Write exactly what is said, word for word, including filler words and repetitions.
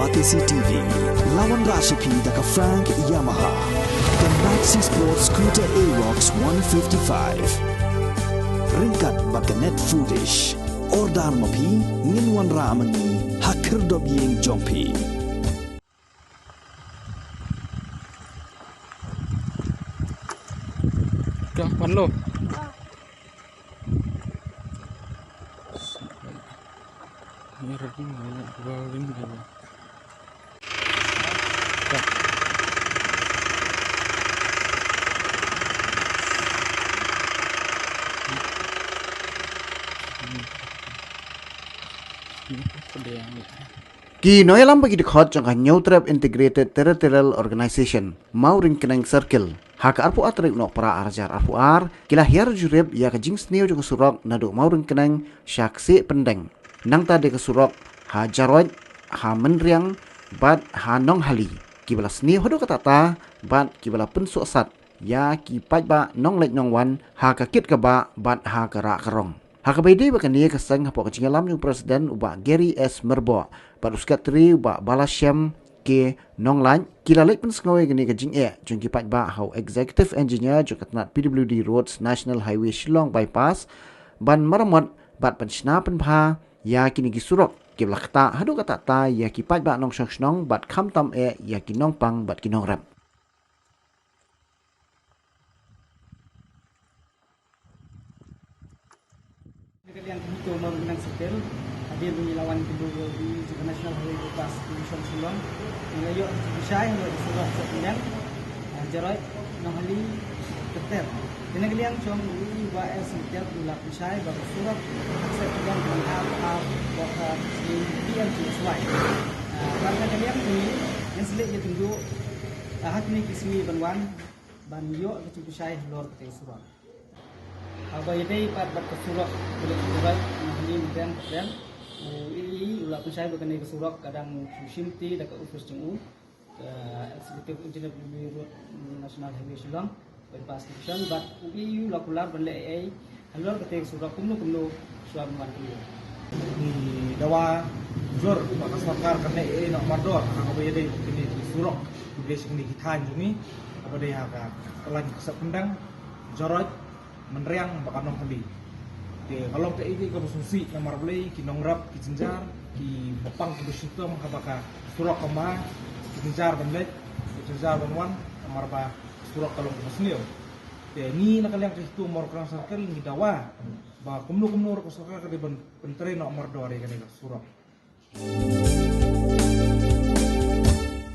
Batesi T V, la wanrah sha phi da ka Frank Yamaha, ka Maxi Sport Scooter Aerox one fifty-five. Ryngkat bad ka Net Foodish. Order ma phi, ngin wanrah ma ngi ha khyrdop ïing jong phi. Ka pan lo. Ki nongïalam bad ki dkhot jong ka Hynñiewtrep Integrated Territorial Organization, Mawryngkneng Circle, ha ka arphew ar tarik Nohprah ar hajar arphew ar, ki la hiar jurip ïa ka jingsniew jong ka surok naduh Mawryngkneng sha Ksieh Pyndeng. Nangta dei ka surok ha Jaroit, ha Mynriang bad ha Nonghali, kiba la sniew haduh katta katta bad kiba la pynsuhsat ïa ki paidbah nongleit nongwan ha ka kit ka bah bad ha ka rah ka rong. Ha kaba ïadei bad kane ka seng, hapoh ka jingïalam jong u President u Bah Gary S Myrboh bad u Secretary u Bah Balashem K Nonglait, ki la leit pynsngew ïa kane ka jingeh jong ki paidbah ha u Executive Engineer jong ka tnat P W D Roads, National Highway Shillong Bypass, ban maramot bad pynshna pynbha ïa kine ki surok kiba la ktah haduh katta katta ïa ki paidbah nongshong shnong bad khamtam eh ïa ki nongpang bad ki nongrep. Ka liang ka HITO Mawryngkneng Circle, hadien ba ngi la wan kynduh ïa u D E jong ka National Highway Bypass Division Shillong, ngi la ïoh ka jingpynshai halor ka surok Ksieh Pyndeng, ah, Jaroit, Nonghali, Kynter. Kane ka liang jong u Bah S Myrboh u la pynshai ba ka surok Ksieh Pyndeng ka nang hap ha ka scheme P M G S Y. Ah, bad na ka liang jong ngi, ngin sa leit ïakynduh, ah, ha kine ki sngi ban wan, ban ïoh ka jingpynshai halor kata ka surok. Haba ïadei pat bad ka surok Pullet Pullet, Nonghali, Mynriang, Kynter, u E E u la pynshai ba kane ka surok ka dang shu shimti da ka office jong u, ka Executive Engineer P W D Road, National Highway Shillong Bypass Division, bad u E E u la kular ban leh ei ei halor kata ka surok kumno kumno shuwa ban wan kynduh. Ngi dawa jur ba ka sorkar kan leh ei ei noh mardor ha kaba ïadei bad kine ki surok kiba dei sha kine ki thaiñ jong ngi, kaba dei ha ka Pyllein Ksieh Pyndeng, Jaroit, Mynriang bad ka Nonghali. Te ka long kaei kaei kaba sngewsih namar balei ki nongrep, ki jynjar, kiba pang kiba shitom haba ka surok ka ma, ki jynjar ban leit, ki jynjar ban wan namar ba ka surok ka long kaba sniew. Te ngi na ka liang ka HITO Mawryngkneng Circle ngi dawa ba kumno kumno ruh ka sorkar ka dei ban pyntrei noh mardor ïa kane ka surok.